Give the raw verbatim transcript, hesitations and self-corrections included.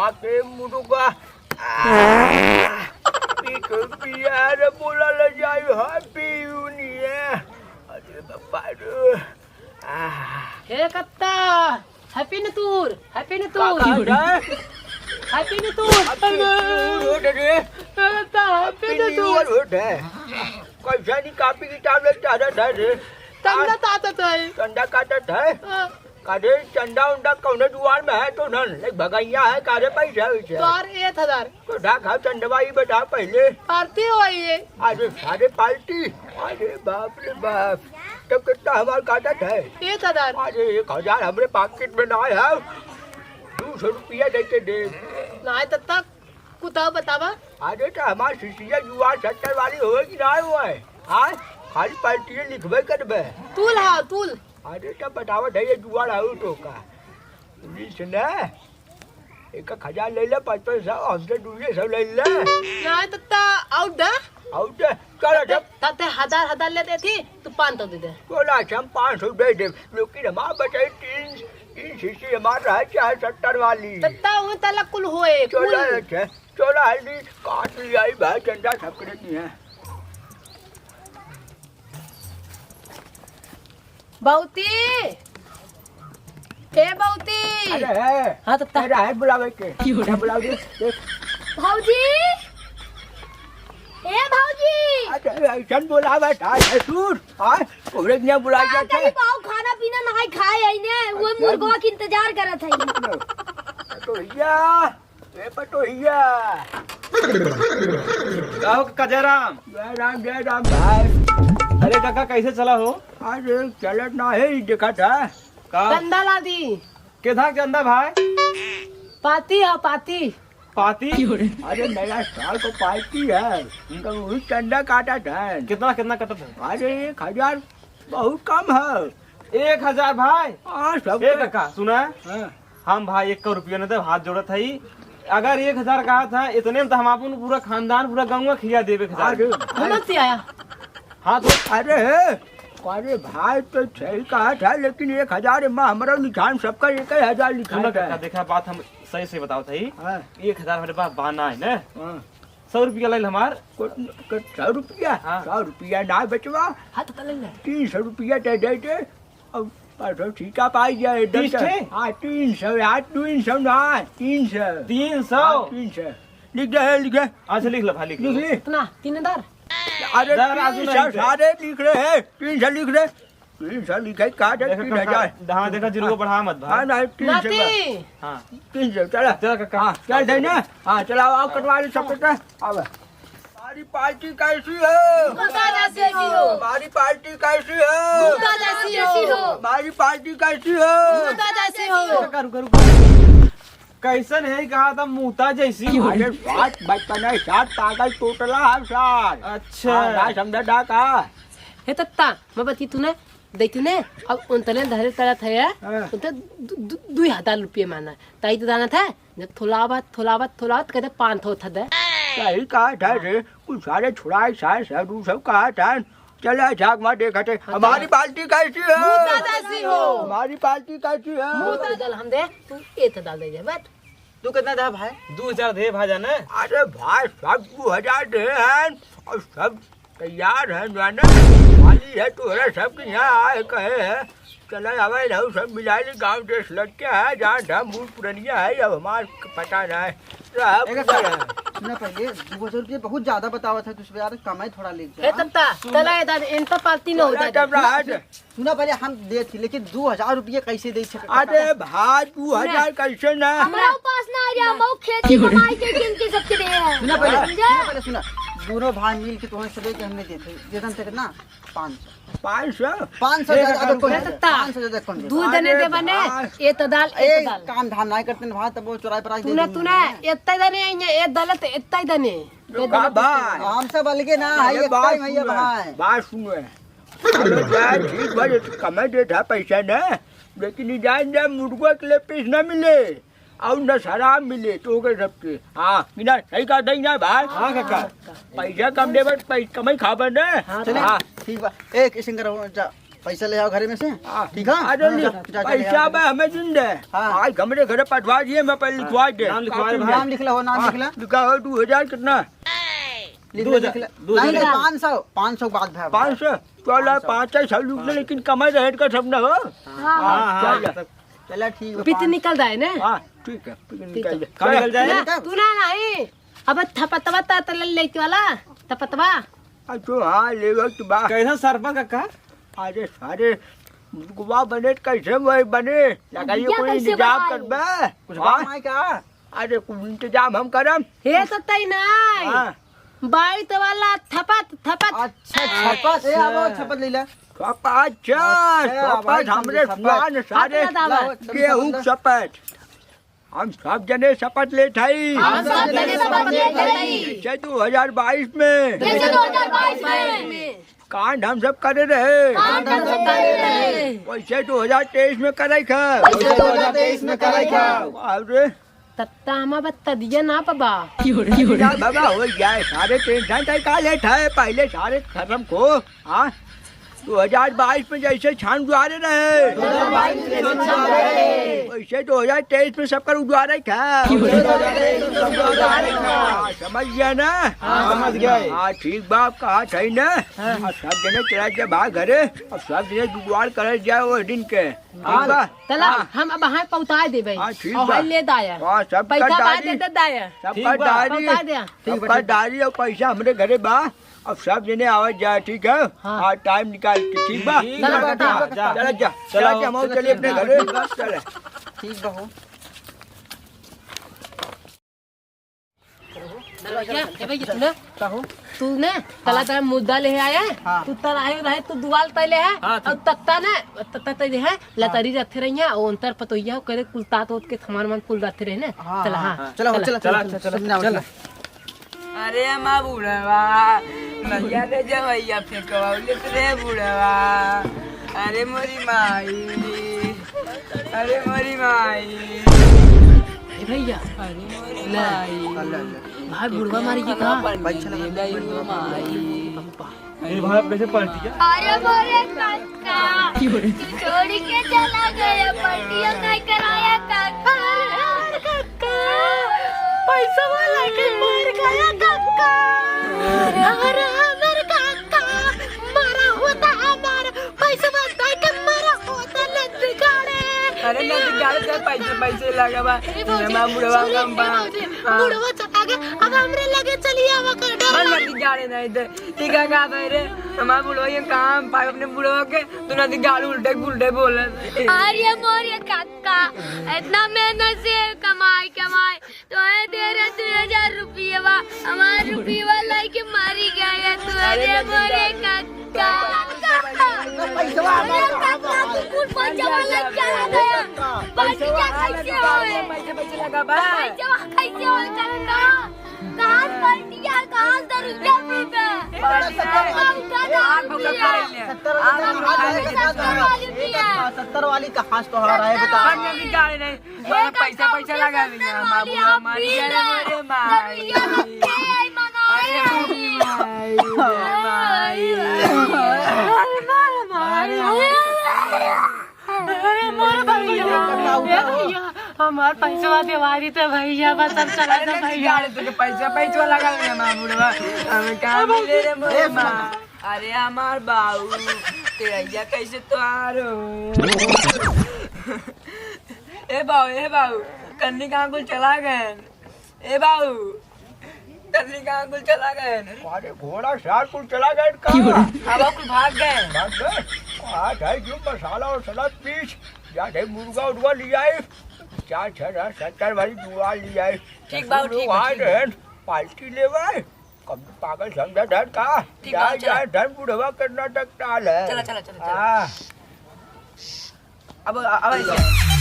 आके मुर्गा। आ, पी तो पिया रे, बोला ले जाई, हाँ, पी यूनिया। अरे बाबा रे। आ। हे कत्ता, Happy New Year, Happy New Year। का, का होता है? Happy New Year। Happy New Year होता है रे। हे कत्ता, Happy New Year। Happy New Year होता है। कैसा नहीं कॉपी किताब लेके आ रहा था रे? चंदा आज काटत है। चंदा काटत है? हाँ। का रे, चंदा उंदा कौने दुआर में है तो न? ले भगैया है का रे पैसा वैसा? तोर एक हजार। तो ढाक हाँ चंदवा, ई बता पहले। पार्टी होई है। अरे सारे पार्टी। अरे बाप रे बाप। तब कितना हमार काटत है? एक हजार। अरे एक हजार हमरे पाकिट में ना है। दो सौ रुपया दे के दे। ना है तब तक कुताव बतावा। अरे तो हमार शिशिया जुआ सत्तर वाली होए कि ना होए? हाँ? खाली पार्टी लिखबे करबे। तूल हाँ, तूल। अरे तो बतावा, धैया जुआ रहू तो का? पुलिस ने एक एक हजार ले ले, पाँच पाँच सौ, हमसे दुइये सौ ले ले। ना तत्ता, आउट दे। आउट दे, चल तत्ते, जब तत्ते हजार हजार ले देथी, तू पाँच सौ दे दे। बोला, अच्छा, हम पाँच सौ दे दे, लेकिन हमार बचाई तीन, तीन शीशी हमार रहे, चाहे सत्तर वाली। तत्ता, वो तला कुल होए, चला, कुल। अच्छा, चला, हल्दी काट लिया, ई भाई, चंदा सबके नहीं है। बौती, ए बौती। अरे है। हाँ, तो ता- अरे है बुलावे के। क्यों? क्या बुलावे के? देख। भौजी, ए भौजी। अरे ऐसन बुलावे था, ससुर। हाँ, तोरे के यहाँ बुला का गया करी था। बाऊ, खाना पीना नहीं खाए है ने, वो अच्छा। मुर्गवा के इंतजार करत है। तो भैया, ए पटोहिया। का हो काका जयराम? जय राम, जय राम भाई। अरे काका, कैसे चला हो? अरे चलत ना है, ई देखा था। का? चंदा ला दी। केधा चंदा भाई? पाती है, पाती। पाती? अरे नया साल को पार्टी है, उनका वही चंदा काटत है। कितना, कितना कटत है? अरे एक हजार बहुत कम है। एक हजार भाई? हाँ, सब ए के- काका, सुना? हाँ। हम भाई एक रुपया न देब, हाथ जोड़त हई। अगर एक हजार कहत है, इतने में तो हम आपन पूरा खानदान, पूरा गाँव खिया देबे एक हजार। हाँ, हाँ। कौन सी आया? हाँ, तो अरे हे, अरे भाई तो सही कहत है, लेकिन एक हजार में हमरा लिखान सबका एक हजार लिखा सुना है। काका, देखा बात हम सही से बतावत हई। हाँ। एक हजार हमरे पास बा ना है ना। हाँ। सौ रुपया ले हमार। को-, को-, सौ रुपया? हाँ। सौ रुपया ना बचवा। हाँ, तो ले ले। तीन सौ रुपया दे दे दे। अब परसों ठीका पाई जाए, एकदम तीस से। ठे? हाँ, तीन सौ यार, तीन सौ ना, तीन सौ। तीन सौ? हाँ, तीन सौ। लिख दे, लिख दे। अच्छा, लिख लो भाई, लिख लो। लिख ले। कितना? तीन हजार? अरे, दर आजू तीन सौ नहीं दे। सारे लिख रहे हैं, तीन सौ लिख रहे। तीन सौ लिखे, काट दे, देखा तीन हजार। काका, हाँ, देखा, जीरो को बढ़ा मत भाई। हाँ, नहीं, तीन सौ नाती। का। हाँ। तीन सौ, चला। चल काका। हाँ, चल दे ना। हाँ, चलाओ, आओ, कटवा ले सब कुछ। अब हमारी पार्टी कैसी हो? मुमताज जैसी हो। हमारी पार्टी कैसी हो? मुमताज जैसी हो। हमारी पार्टी कैसी हो? मुमताज जैसी हो। रुका, रुका, रुका। कैसन है, कहा था मुमताज जैसी हो? अरे सात बचपन है, सात पागल टोटला है सार। अच्छा। हाँ, ना समझा ना का? हे तत्ता, मैं बती तूने, देखी तूने, अब उनतने धरे तरत है, हाँ। उनते दु-, दु-, दुई हजार रुपये माना। ताई तो दाना था, जब थोलावत, थोलावत, थोलावत, कहते पान थो था दे। सही कहा था रे, कुछ सारे छुड़ाए, सारे साधु सब कहा था। चला झाक मार देखा थे, हाँ, हमारी तो पार्टी कैसी हो? मुमताज जैसी हो। हमारी पार्टी कैसी हो? मुमताज डाल हम दे, तू ए तो डाल दे, बट। तू कितना दे भाई? दो हजार दे भाई जाने। अरे भाई, सब दो हजार दे हैं, और सब तैयार है जाने, खाली है तोहरा सबके यहाँ आए कहे है। चला आवे रहू सब मिला ली, गाँव देश लड़के है, जहाँ हम बूढ़ पुरनिया है, अब हमार पता नहीं। रहा एक पूरा बात, है। सुना पहले, दो हजार रुपये बहुत ज्यादा बतावत है, तुझे यार कमाई थोड़ा ले ए जा। तत्ता, सुन। चला ए दादा, इन तो पार्टी न हो चला जाए। तब रहा है। सुना पहले, हम दे थी, लेकिन दो हजार रुपये कैसे दे सकते? अरे भाई, दो हजार कैसे ना? हमरा पास ना आ रहा, हम खेती कमाई के गिन के सबके दे हैं। सुना पहले, समझा? सुना पहले, सुना। दोनों भाई मिल के तुम्हें सबे के हमने दे थे, दे दन तक ना। पाँच सौ। पाँच सौ? पाँच सौ एक ज्यादा हजार कौन रुपया। दे? पाँच सौ ज्यादा कौन दे? दू जने अरे दे बने, भाई। ए तो दाल, ए तो ए, दाल। काम धाम नहीं करते ना भाई, तब वो चुराई पराई दे तूने, देंगे। तूने, इतना दने आएंगे, ए दलत, इतना ही दने। तो का भाई? हम सब अलगे ना, अरे है, एक बात टाइम है ये सुनो, भाई। बात सुनो। अरे भाई, ठीक भाई, ये तो कमाई देता पैसा ना, लेकिन ये जान जा, मुर्गा के लिए पीस ना मिले। और न शराब मिले तो के सबके। हाँ, बिना सही कहा, सही ना भाई? हाँ, काका। पैसा कम दे, बस पै-, कमाई खाबे ने। हाँ, चले, हाँ। ठीक बा। ए, किशन करो, जा। पैसा ले आओ घरे में से। हाँ। ठीक है? आ जाओ, हाँ, ले। जा, जा, जा, ले पैसा आओ। बा हमें दिन दे। हाँ। आज हमरे घरे पठवा दिए, मैं पहले लिखवा दे। नाम लिखवा दे भाई। नाम लिख लो, नाम हाँ, लिख लो। लिखा हो दो हजार कितना? लिख लो, दो हजार, लिख लो। दो हजार। नहीं, नहीं, पाँच सौ, पाँच सौ बाद भाई। पाँच सौ? चलो, पाँच सौ। पाँच सौ, सौ लिख ले, लेकिन कमाई रहे का सब ना हो। हाँ। हाँ, हाँ, चल। हाँ। चला, ठीक है, पित पाँच निकल जाए ना। हाँ, ठीक है, पित ठीक निकल है। जाए। कहाँ निकल जाए? ना, तू ना, नहीं। अब थपतवा ता, ता ले, लेके वाला, थपतवा। आ, तो हाँ, ले लो, तू बा। कैसा सरपंच काका? अरे सारे, बुढ़वा बने त कैसे वही बने? लगा ये बुढ़िया कोई कैसे इंतजाम बनाई? करबे? कुछ हाँ? बात नहीं का? अरे, कुछ इंतजाम हम करम। हे तो तई नहीं। हाँ। बाइट वाला थपत, थपत। अच्छा, छपत। ए, आबो, छपत ले ला। छपत, अच्छा, अच्छा, छपत, बाइट हमरे छपत। पुरान सारे हाथ लगा दो। गेहूं के छपत। हम सब जने शपथ लेत हई। हम सब जने शपथ लेत हई। जैसे दो हजार बाईस में। जैसे दो हजार बाईस में। कांड हम सब करे रहे। कांड हम सब करे रहे। वैसे दो हजार तेईस में करे का। वैसे दो हजार तेईस में करे का। अरे। तत्ता हमा बत्ता दिया ना बाबा। ना बाबा, हो जाए, सारे टेंशन तय का लेत है, पहले सारे खत्म को। हाँ, दो हजार बाईस में जैसे छान उड़ारे रहे, दो हजार बाईस में जैसे छान उड़ारे रहे। वैसे दो हजार तेईस में सबकर उड़ारे का। वैसे दो हजार तेईस में सबकर उड़ारे का। हाँ, समझ गया ना? हाँ, समझ गया। हाँ, ठीक बात कहा था ही ना। हाँ। अब सब जने चला जा भाग घरे, अब सब जने जुगाड़ करे जाए वो दिन के। ठीक बा? चला, हाँ। हम अब हाँ पहुँचा देबे। हाँ, ठीक और बा। हाय ले दाया। हाँ, सब पैसा कर बाद डाली। दे दे दाया। सब ठीक कर बा। डाली। पहुँचा दे। ठीक बा, सबका ठीक बा। डाली और पैसा हमरे घरे बा। अब सब जने आवत जाए, ठीक है? हाँ। हाँ, टाइम निकाल के, ठीक बा? ठीक बा, चला, ठीक बा, जा। चला, जा। चला, चला, जा, हम चला, चलिए अपने चला। घरे। चला। ठीक बा हो। भैया, ए भैया, तू ना, का हो? तू ना, तला हाँ। तला मुद्दा ले आया है। हाँ। तू तला आयो रहे, तू दुआल तले है। हाँ, और ठीक। तत्ता ना, तत्ता तले है, हाँ। लतरी रखे रहिया, और अंतर पतोहिया करे कुल तात होत के थमान मान कुल रखे रहे ना। हाँ, चला, हाँ, हाँ। हाँ। चला, चला, चला, चला, चला, चला, चला, चला। चला। अरे हमा बुढ़वा, नैया ले जा भैया फेंकवा, उलट रे बुढ़वा। अरे मोरी माई, अरे मोरी माई। ए भैया, अरे मोरी ले। माई। भाई बुढ़वा मारी की कहा? भाई चला, ले गई वो माई। पप्पा। ये भाई कैसे पलटी है? अरे मोरे काका, तू छोड़ के चला गया, पलटिया नहीं कराया काका। अरे काका, पैसा वाला के मर गया काका। अरे हमर काका, मरा होता हमारा, पैसा वाला के मरा होता लत गाड़े। अरे लत गाड़े, पैसे, पैसे लगा बा। अरे भौजी, बुढ़वा सुनो, कम बा। ए भौजी, हाँ। बुढ़वा चला गया, अब हमरे लगे चली आवा कर, डर बस लगे। लत गाड़े नहीं दे। ई का कहत है रे? हमार बुढ़वा ये काम पाए अपने बुढ़वा के, तू ना गाल उल्टे पुल्टे बोलत। अरे मोरे काका, इतना मेहनत से कमाई कमाई, तो है दे रहे दो हजार रुपये बा, हमार रुपये वाला के मारी गया तू। अरे अरे मोरे काका। पैसवा अरे काका, तू कुल पैसा वाला क्या आ गया? पैसवा पैसा कैसे होए? पैसे, पैसे लगा बा। पैसा कैसे होए काका? कहाँ से पलटिया, कहाँ से दरुजा पीबे? पलटिया। कहाँ उठा दे आप रुपया? सत्तर वाला आप उठा ले। सत्तर वाली रुपया। सत्तर वाली कहाँ से तोहरा रहे बता? हम नहीं गाड़ी नहीं। ए, पैसा, पैसा लगा लिया। सत्तर वाली बाबू, आप हमारी पी जाने ले। वाले माई। दरुजा रखे आई मनाए अरे आई। माई, माई। अरे माई। अरे मोर भैया, ए भैया, हमार पैसवा देवारी त भैया, बस अब चला दे भैया। अरे तुके पैसा, पैसवा लगा ले ना बुढ़वा, हमें काम मिले रे मोर माँ। अरे हमार बाऊ, तेरा भैया कैसे तो आ रहो? ए बाऊ, ए बाऊ, कन्नी कहाँ कुल चला गए? ए बाऊ, तन्नी कहाँ कुल चला गए? अरे घोड़ा सार कुल चला गए का? अब कुल भाग गए। भाग गए? आज है जो मसाला वसाला पीस, जाते मुर्गा उर्गा ले आए, चार छह हजार सत्तर वाली दुआ ले आए। ठीक बाऊ, ठीक बा, आ ठीक बा। रहन, पार्टी लेवाए, कम पागल समझा धन का? ठीक बा, जाए, चला। जाए, धन बुढ़वा करना तक टाल है। चला, चला, चला, चला। हाँ। अब, अब ऐसे।